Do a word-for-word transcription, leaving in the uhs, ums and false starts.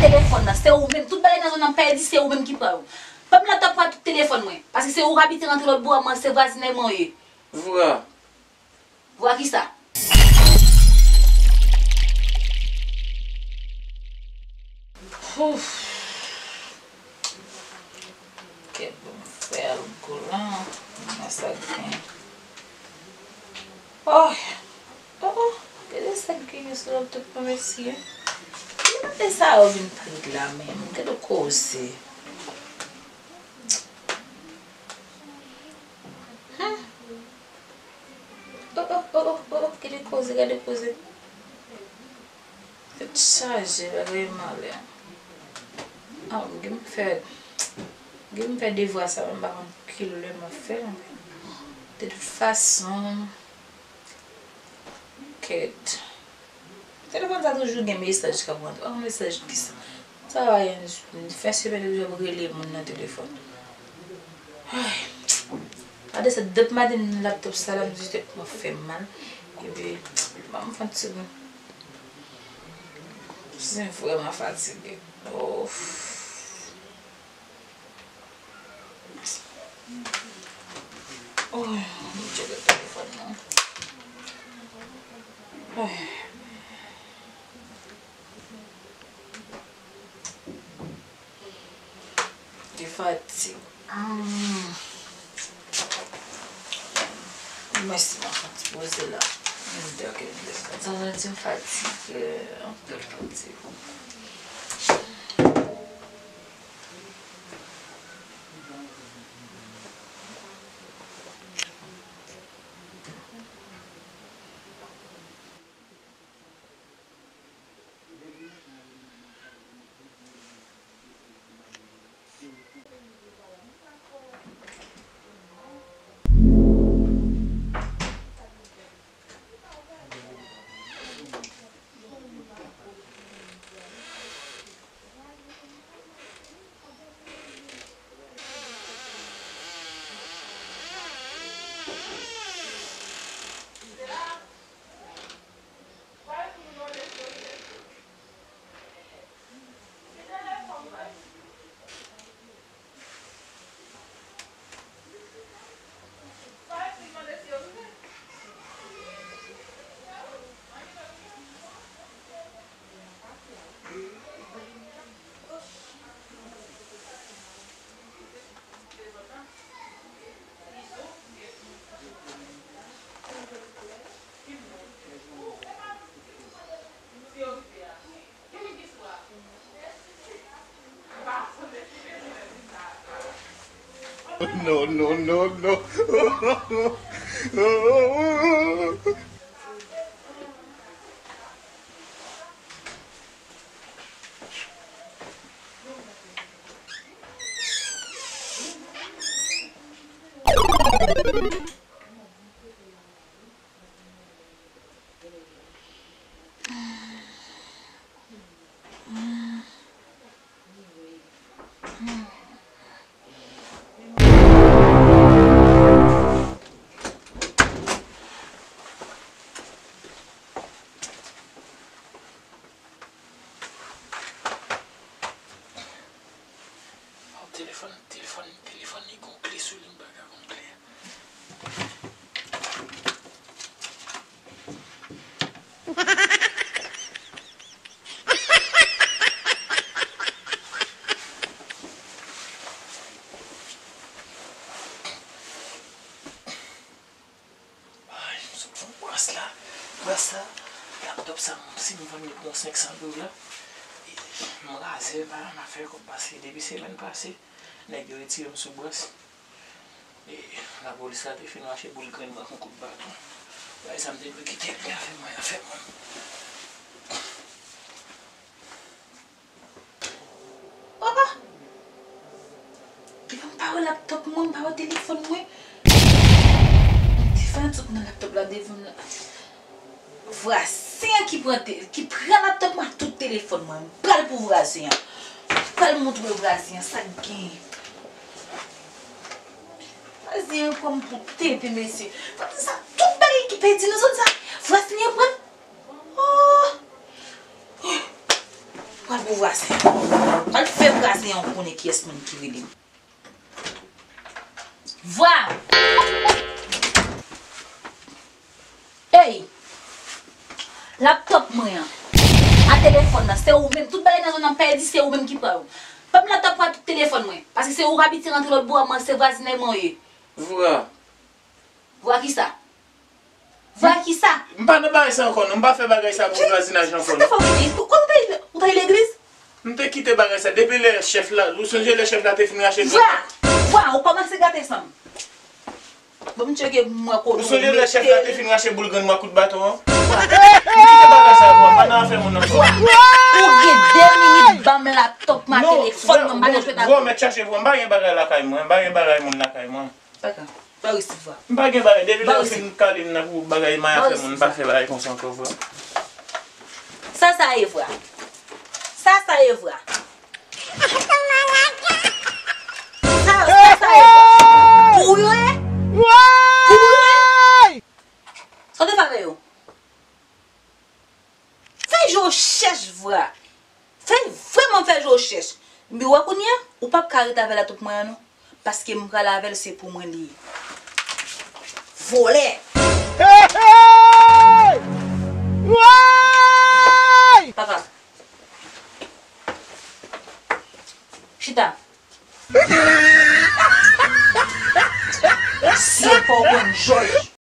Telefòn nan, se ou menm. Tout bagay nan zòn nan pèdi, se ou menm ki pran yo. Ban m laptop mwen, tout telefòn mwen. Paske se ou k abite rantre lòt bò a, mwen, se vwazinay mwen ye. Vwa. Vwa kisa? Ouf. Kèt, bon, fè alkòl la. Nan sa k gen. Oh! Oh, oh! Gade sa k genyen sou laptop mwen, mesye. Ki mande sa yo vin pran la menm? Gade koze. Hmm. Oh, oh, oh, oh, oh, oh, gade koze, gade koze. Tèt chaje, bagay malè. Ah, m gen m fè, gen m fè devwa sa, men m pa konn ki lè m ap fè l ankò. De tout fason, kèt. Telefòn sa toujou gen mesaj k ap rantre. Oh, mesaj kisa? Sa va yon fè semèn depi ap rele moun nan telefòn. Ay. Gade sa, depi maten laptop sa la, m di tèt mwen fè m mal. Epi, m fatige. Se vrèman fatige. Ouf. Oh, m tcheke telefòn nan. Oh. Ki fatig. Hmm. Mèsi, m ap fè ti poze la. M dòk, m dòk. Sa vle di m fatige, anpil fatig. No, no, no, no. Oh, telefòn, telefòn, telefòn li gon kle sou li, m pa ka konn kle a. Ay, m sot vann bras la. Bras sa, laptop sa, si m vann li pou yon senk san dola, e, m raze pa nan afè kòb, paske depi semèn pase, nèg yo retire m sou bras. E lapolis la te fin rache boul grenn mwen ak yon kout baton. Bagay sa m te dwe kite l, li afè mwen, afè mwen. Oh! Devan m pa wè laptop mwen, m pa wè telefòn mwen. Devan tout nan laptop la, devan m la. Vwazen an ki pran te-, ki pran laptop mwen ak tout telefòn mwen. M pral pou vwazen an. M pral montre vwazen an sa k genyen. Vwazen an pran m pou tenten, mesye. Vwazen sa, tout bagay ki pèdi nan zòn sa, vwazen an pran. Oh! Sa pou Vwa se. Al fè Vwa se yon konnen kiyès moun ki rele m. Vwa! Ey! Laptop mwen an. A telefòn nan, se ou menm. Tout bagay nan zòn nan pèdi, se ou menm ki pran yo. Ban m laptop mwen ak tout telefòn mwen. Paske se ou k abitye rantre lòt bò a, mwen se vwazinay mwen ye. Vwa. Vwa kisa? Vwa kisa? M pa nan bagay sa ankò non, m pa fè bagay sa pou vwazinaj ankò non. Sa te fè w vini? Ou, ou t al legliz? M te kite bagay sa depi lè chèf la, ou sonje lè chèf la te fin rache grenn? Vwa! Vwa, ou kòmanse gate san m. Bon, m tcheke mwen kote ou sonje lè chèf la te fin rache boul grenn mwen ak kout baton an? Vwa. M kite bagay sa vwa, m pa nan afè moun nan vwa. Vwa! Ou gen de minit ban m laptop mwen ak telefòn mwen, m pa nan jwèt avè w. Vwa, mèt chache vwa, m pa gen bagay lakay mwen, m pa gen bagay moun lakay mwen. Pa grav. Ba resèvwa. M pa gen bagay. Depi lè yo fin kale m nan pou bagay may afè moun, m pa fè bagay konsa ankò vwa. Sa sa ye vwa? Sa sa ye vwa? Sa, sa sa ye vwa? Pou ou yo ye? Pou ou yo ye? Sa w te fè avè yo? Fè je w chèch vwa. Fè vrèman fè je w chèch. Epi wè kounye a, ou p ap ka ret avè laptop mwen an non. Paske m pral avè l, se pou mwen li ye. Vòlè! Hey, hey! Woy! Papa. Chita. Si yo fè w konn jòj.